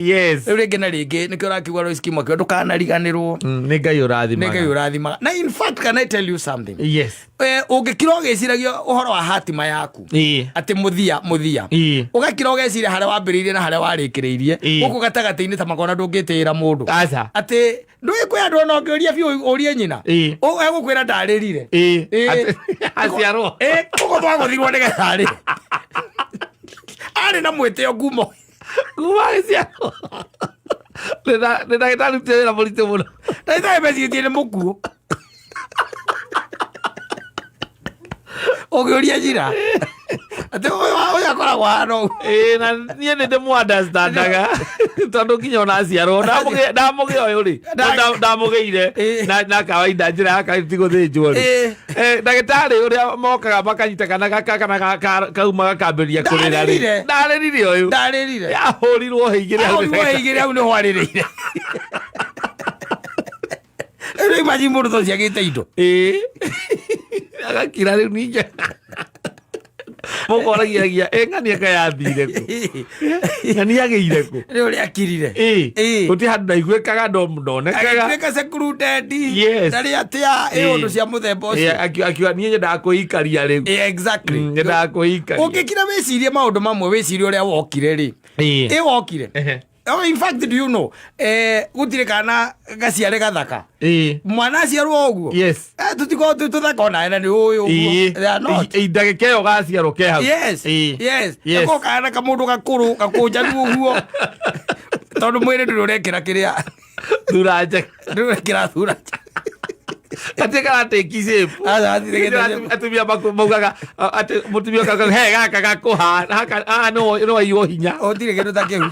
Yes. Rĩu rĩngĩ na rĩngĩ nĩkĩo ũrakiuga Lois Kimokio ndũkanariganĩrwo. Nĩ Ngai Nĩ ũrathimaga. Ngai ũrathimaga. Na in fact, can I tell you something? Yes. Ũngĩkira ũgĩciragia ũhoro wa hatima yaku, atĩ mũthia mũthia, ũgakira ũgeciria harĩa wambĩrĩirie na harĩa warĩkĩrĩirie, gũkũ gatagatĩ-inĩ ta makona ndũngĩtĩĩra mũndũ. Aca. Atĩ ndũĩ kwĩ andũ ona ũngĩũria biũ ũrie nyina, egũkwĩra ndarĩrire. Aciarwo. Ũguo twagũthirwo nĩgetha arĩ arĩ na mwĩtĩo ngumo. Kuma agĩciarwo nĩ ndagĩtarĩ rutire wĩra mũritũ mũno. Ndagĩtarĩ mecitie nĩ mũkuũ. Ũngĩũria njira atĩ ũyũ akoragwo hana ũguo. Ĩĩ, na niĩ nĩ ndĩmũ-understandaga tondũ nginya ona aciarwo ndamũgĩa ũyũ rĩ, ndamũgĩire na kawaida, njĩra ya kawaida ti gũthĩnjwo rĩ. Ndagĩtarĩ ũrĩa mokaga makanyita kana gaka kana kauma gakambĩrĩria kũrĩra rĩ, Ndarĩrire. ndarĩrire ũyũ. Ndarĩrire. Yahũrirwo hĩ igĩrĩ hau nĩ Ahũrirwo hĩ igĩrĩ hau nĩho arĩrĩire. Rĩu imagine mũndũ ta ũcio agĩte indo. Ĩĩ, agakira rĩu ningĩ mũkoragiagia ĩ ng'ania kaĩ yathire kũ, ng'ania agĩire kũ? Nĩ ũrĩa akirire. Gũtirĩ handũ ndaiguĩkaga, ndonekaga. Agĩtuĩka secluded. Ndarĩ atĩa ĩ ũndũ cia mũthemba ũcio. Akiuga niĩ nyendaga kwĩikaria rĩu. Exactly. Nyendaga kwĩikaria. Ũngĩkira wĩcirie maũndũ mamwe, wĩcirie ũrĩa wokire rĩ, ĩ wokire. Oh, in fact, do you know, gũtirĩ kana gaciare gathaka. Mwana aciarwo ũguo. Tũtikoragwo twĩ tũthaka onawe na nĩ ũĩ ũguo. They are not. Ndagĩka ĩyo gaciarwo ke hau. Yes. Gako kana kamũndũ gakũrũ gakũnjanu ũguo. Tondũ mwĩrĩ ndũrĩ ũrekĩra kĩrĩa. Thura njega. Ndũrĩ ũrekĩra thura njega. Gatirĩ karatĩki shape. Aca, gatirĩ gĩte shape. Atumia maugaga atĩ mũtumia ũkaga he gaka gakũhana haka haha no waiywo hinya. Gũtirĩ kĩndũ ta kĩu.